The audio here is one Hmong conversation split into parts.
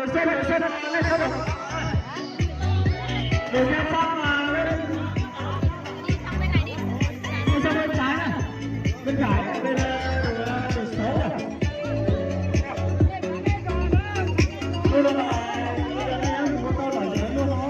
Sawv daws, sawv daws, sawv daws. Lwm tus tau mas, tus tau bên trái na, bên phải, bên, ờ, bên số na. Tus no là, tus no là, tus no là, tus no là.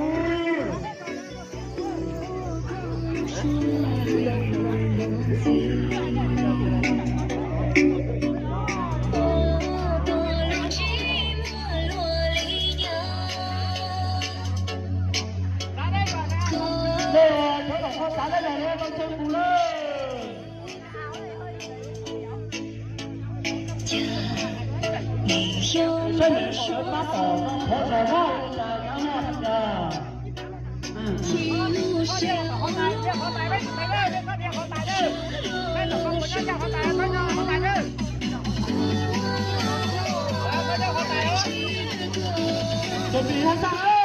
Chuẩn bị tham gia ơi.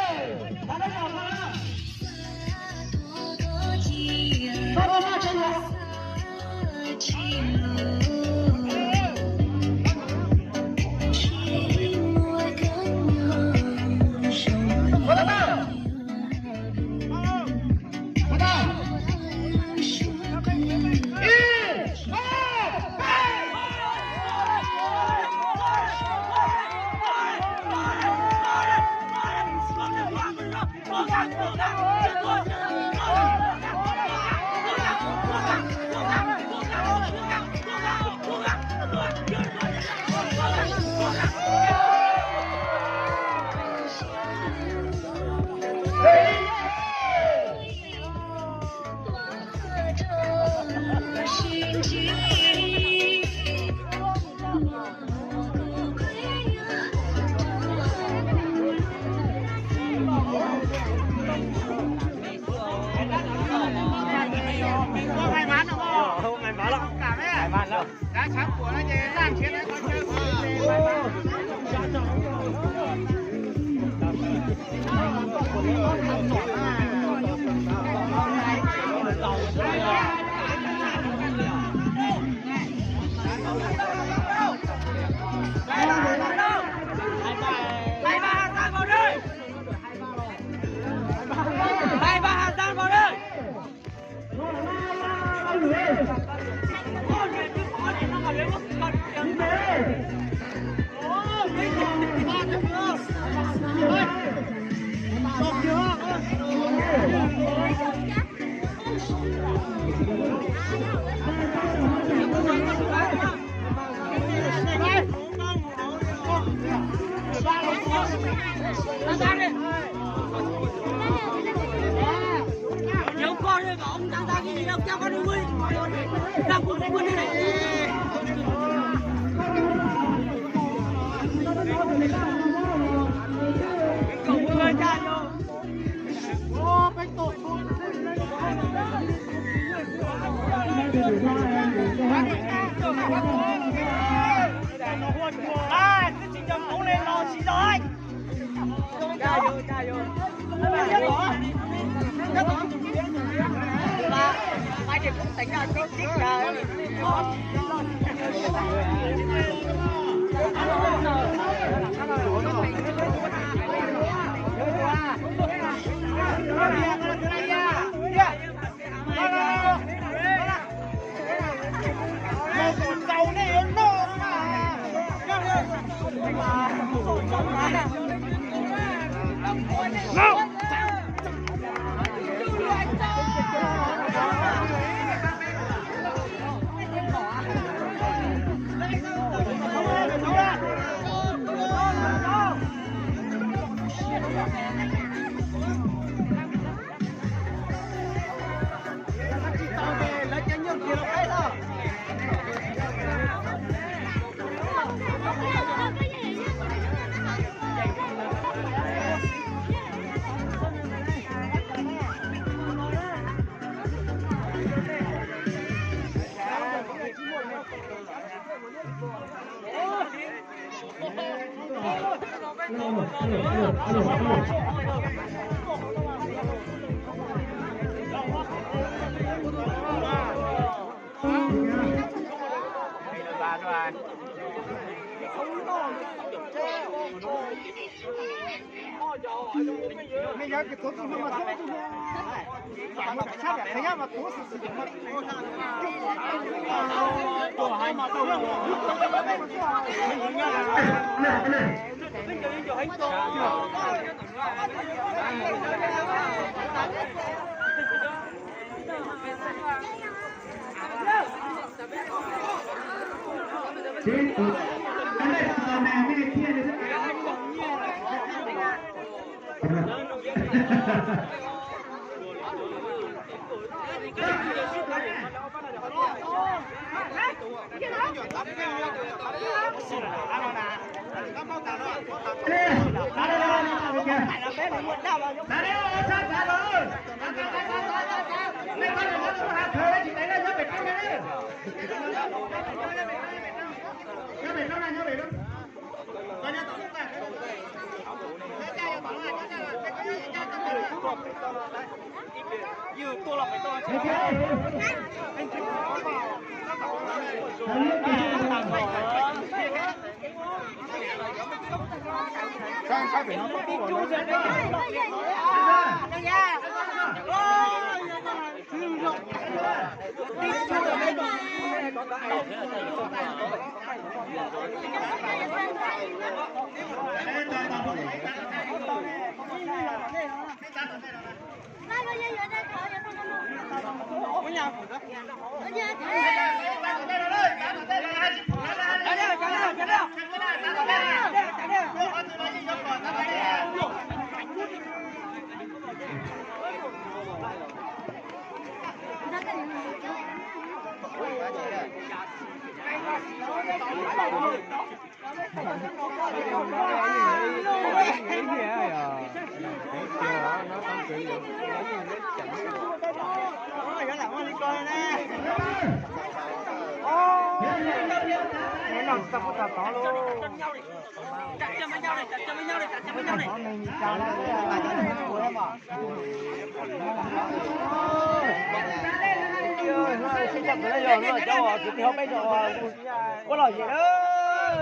Ua lom zem na,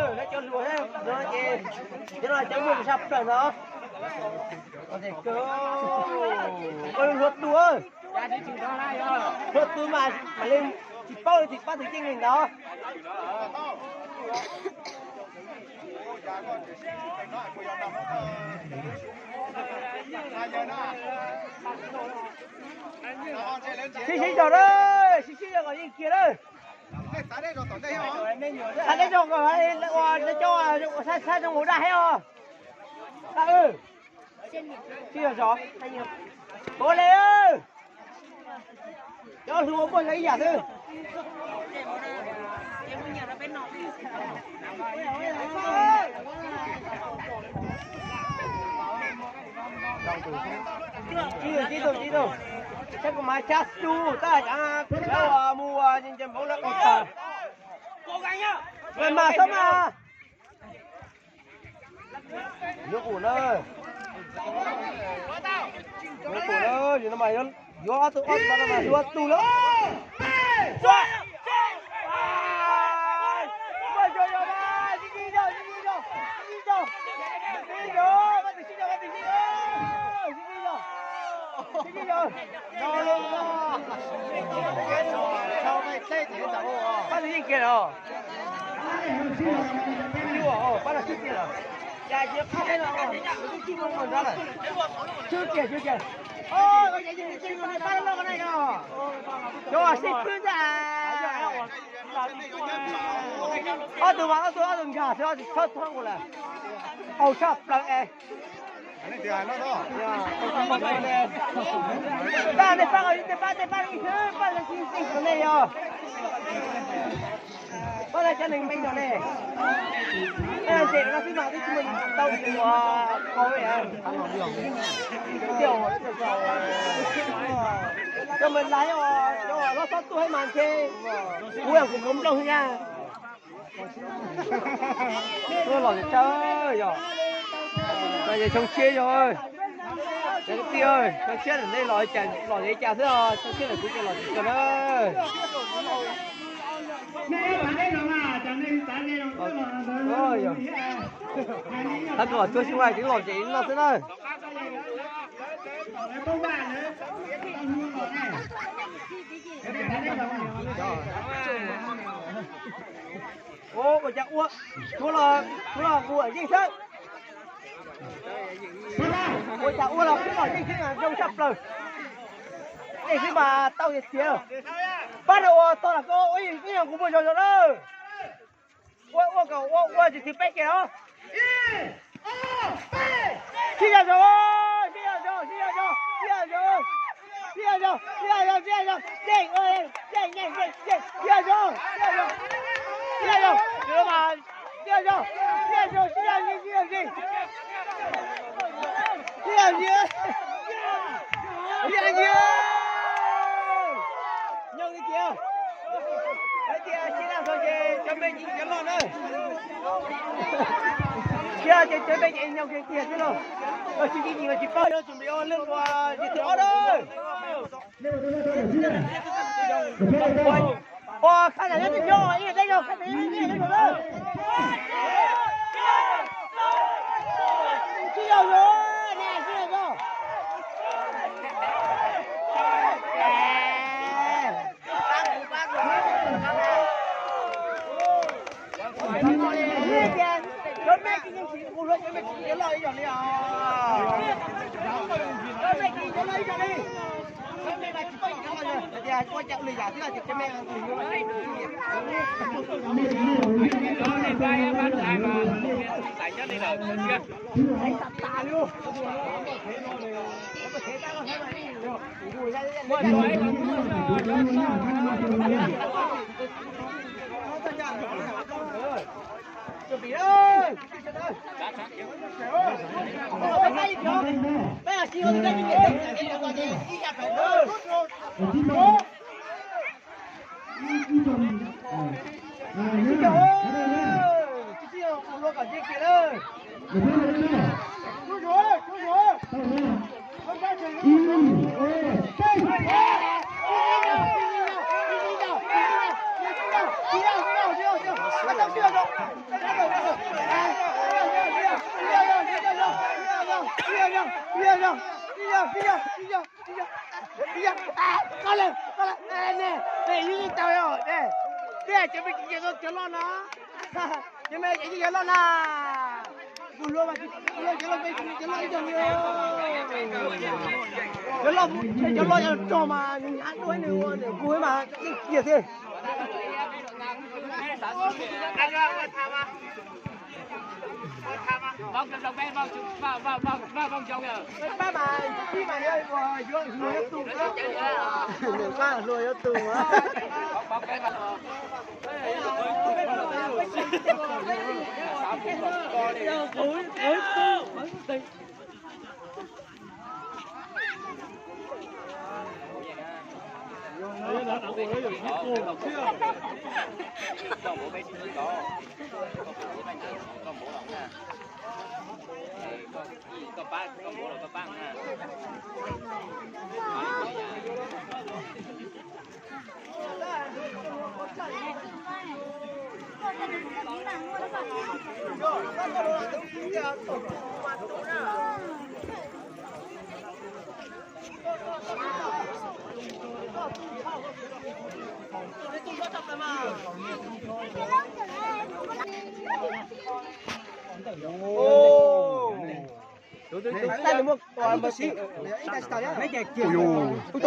lawv cov hluas thiab no ces cov no cov muaj sab plaws no. Hluas tus, hluas tus mas mam li tsis paub li, tsis pab tus yeej li ntawd. Sib sib zog na, sib sib zog kom yeej kiag na. Xav teb zog kom ua lawv cov ua saib saib zoo ua daj thiab os. Sib zog zov, ua li, cov hluas muaj yog ib yam xwb. Tib tug, tib tug, saib kuv mas tshab tus tab cov mus ua nce nce npoo lawm. Mas mas xab mas. Yuav ua na, yuav ua na, yuav no mas yuav ob tug, ob tug no mas yuav tus lawm. Pab tus yeej kiag los. Pab los sib kiag los. Sib kiag, sib kiag. Cov sib pwb ntag. Ob tug mas ob tug, ob tug nkag xwb, ob tug txhob tuag ua lawm. Haus tshaj plaws es. Pab nej pab, tej pab, tej pab ib xwb, pab lawv tsis xeej rau nej yog. Pab lawv cov neeg me rau nej. Pab ntses no xwb mas twb tsis muaj tau tus ua qau li. Cov me lais os, cov loj txhob tuaj mas ntshe kuv kuv nplooj xwb na. Tuaj los tsis tau yog. Xyoo tshiab yog. Cov kwv tij, xyoo tshiab ntawm nej los cas, los li cas xwb os, xyoo tshiab ntawm kuv ces los tsis tau na. Nej ib thav deb los mas cov neeg Thab koj tsuag xyuas tib los ces no xwb na. Ua cas ua, tsuav los, tsuav los kuv yeej xwb. Ua cas ua los kuv los yeej xwb, zoo tshaj plaws. Yeej xwb mas tau tiag tiag. Pab rau ua tog los koj ua ib yam kuv muaj zog zog na. Ua ua kom ua ua tsis twg peb kiag os. Sib zog zog, sib zog zog, sib zog zog, sib zog zog, sib zog zog, sib zog zog, sib zog zog, yeej, yeej, yeej, yeej, sib zog zog, sib zog zog, sib zog zog, sib zog zog, sib zog zog, sib zog zog, sib zog zog, sib zog zog, sib zog zog, sib zog zog. Nyob li tias, hais tias sib zog zog ces cov me nyuam cov loj na. Sib zog ces cov me nyuam nyob kiag kiag xwb los. Tsis tsis tsis paub, yuav tsum ua lwm tus yim thib ob na. Ua khab zam nyob twg xyov, ib yam tej zaug khab zam nyob twg xyov na. Tsis yog yuav ne, tsis yog yuav. Cov me tsis yeej tsis ua luaj, cov me tsis yeej loj ib yam li os. Cov me tsis yeej loj ib yam li. Koj lawm, koj lawm, ne, ne, yus yeej tau os, ne. Peb cov me tsis yog cov loj na. Cov me tsis yog cov loj na. Kuv luag mas, cov loj, cov loj, cov loj ib yam li. Cov loj, cov loj yog rog mas nws nyav dua nws ua nws kuv mas yeej kiag thiab. Pab mas, pab mas, pab mas, yuav, yuav tus, pab luag yuav tus.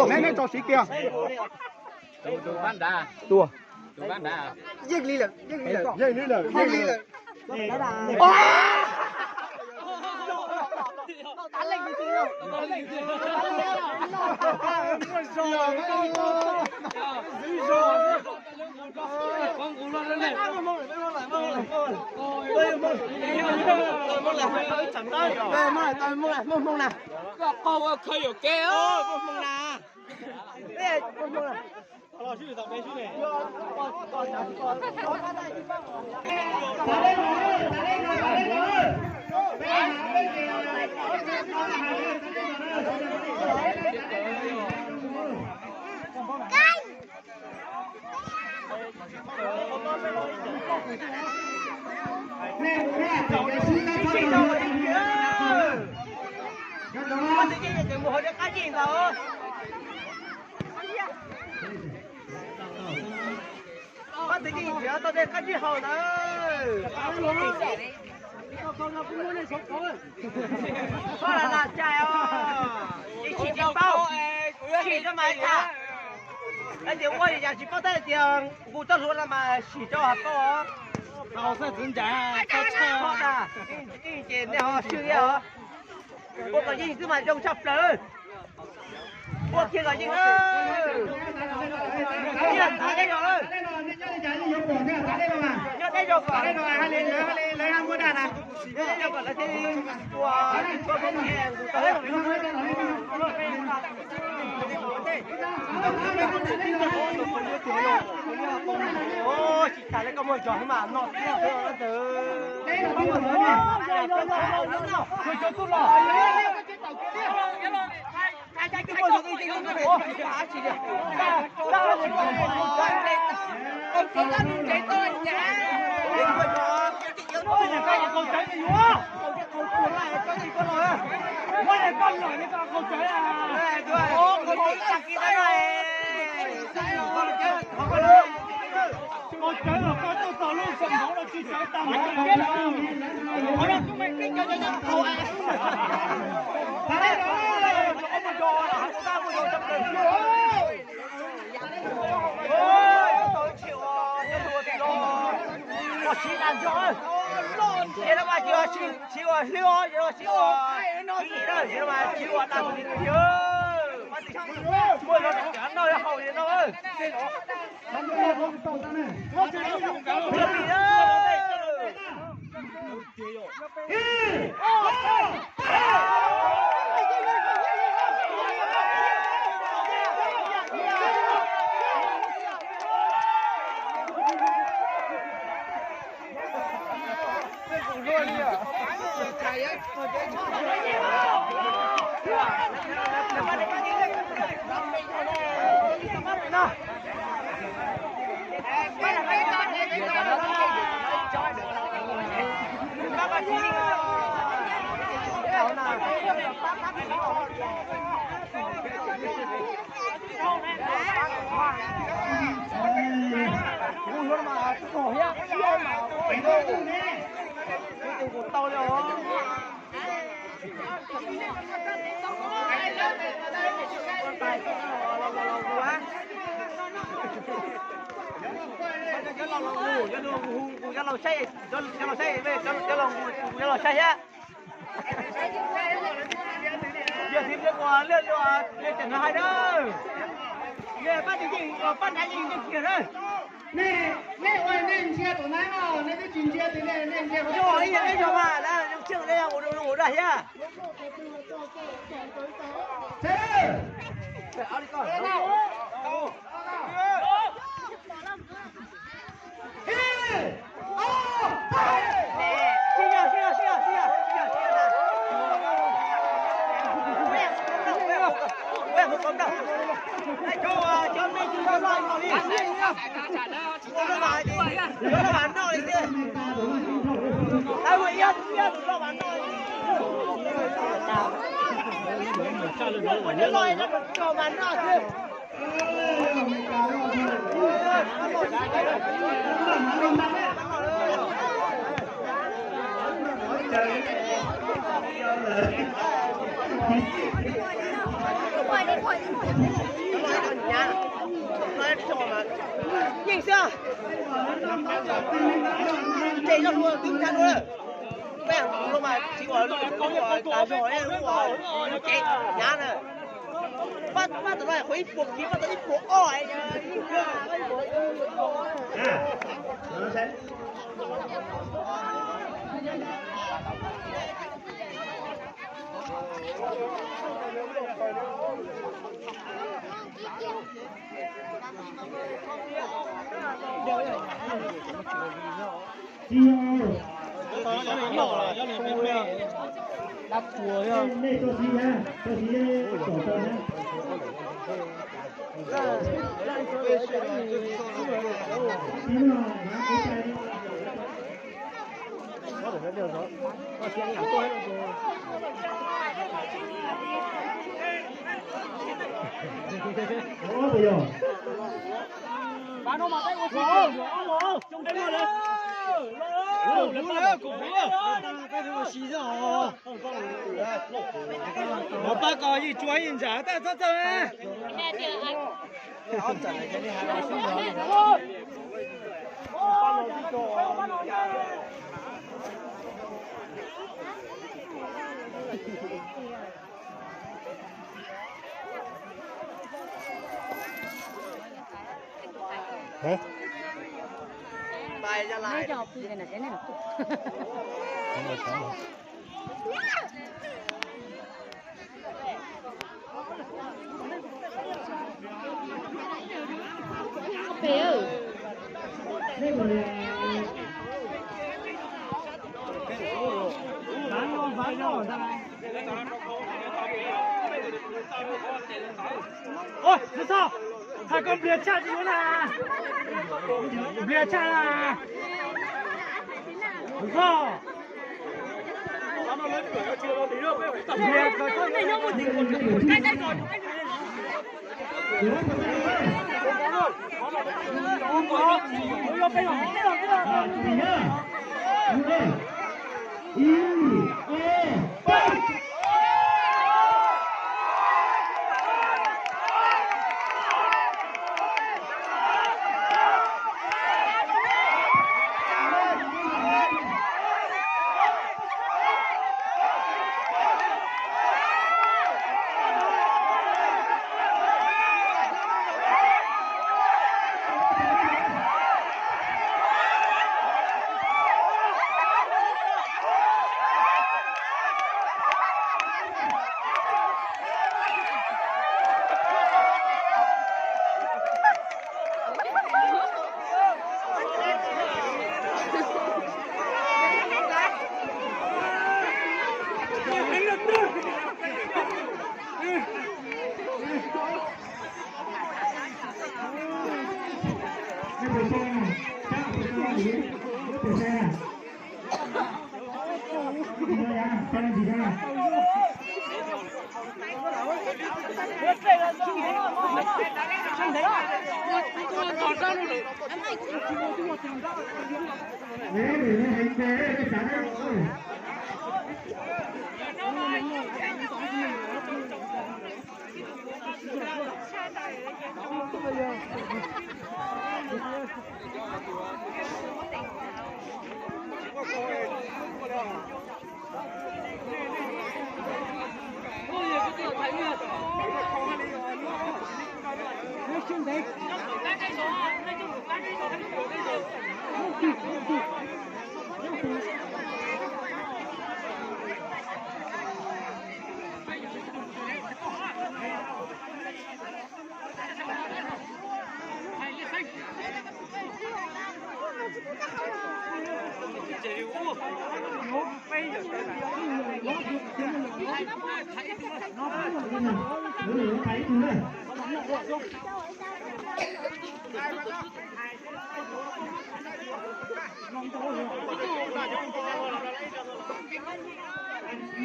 Neb tso siv kiag. Tua. Yeej li lawm, yeej li lawm, yeej li lawm, yeej li lawm. Muaj hmoo na. Koj qaug ua khawv yuam kev os, muaj hmoo na. Koj twb yeej nrhiav tau tej qab ntsej haus ntawd. Koj lam lam cai os, ces tsis tsis paub, tsis tau mas tham. Hais tias ua li cas tsis paub tab hais tias nqus txoj hlua no mas sim rau hauv paus os. Tau xwb txiv ntxawm, tau tshaj. Yeej ces nej ho swj li os. Ua kom yeej xwb mas zoo tshaj plaws. Ua kiag kom yeej. Nyob deb zog, nyob deb zog kom. Nyob deb zog kom lawv thiaj li ua, ua, tsis tas li koj muaj zog mas no. Cov laus saib, cov laus saib thiab. Yog thiab ua liaj liaj tseem no hais na. Yog pab tus yeej, pab nrad yeej yeej kiag na. Nej, nej ua nej ntsia tus na, nej twb tsis ntsia tus, nej ntsia. Yog ib yam nej yog mas, zoo tseej nej ua zoo ua dab thiab. Yeej xwb. Ces yog luag twb ntshai dua. Peb luag mas tsis ua, tas zog ua ces hnyav na. Pab, pab tau no qhov ib puas kiv, pab tau ib puas ob. Dab tsuas, nej tuaj txiv na, tuaj txiv kom tau na. Pab ko yeej tsua yeej ntsam tawj txhob txawj. Ua, Txhais koj npliag tshaj tsis yuav na. Npliag tshaj na. Koj npliag koj txhob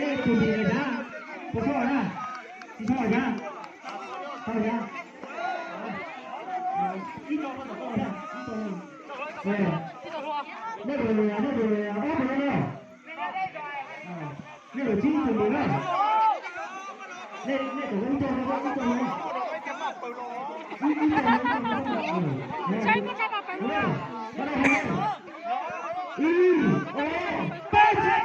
Nej tus ntawd na, puas tau na? Tsis tau na? Tau ya. Ib co, ib co. Nej tus, nej tus ob tus na. Nej tus tsib tus ntawd na. Nej, nej tus ib co, ib co, ib co. Ib, ob, peb, tsis.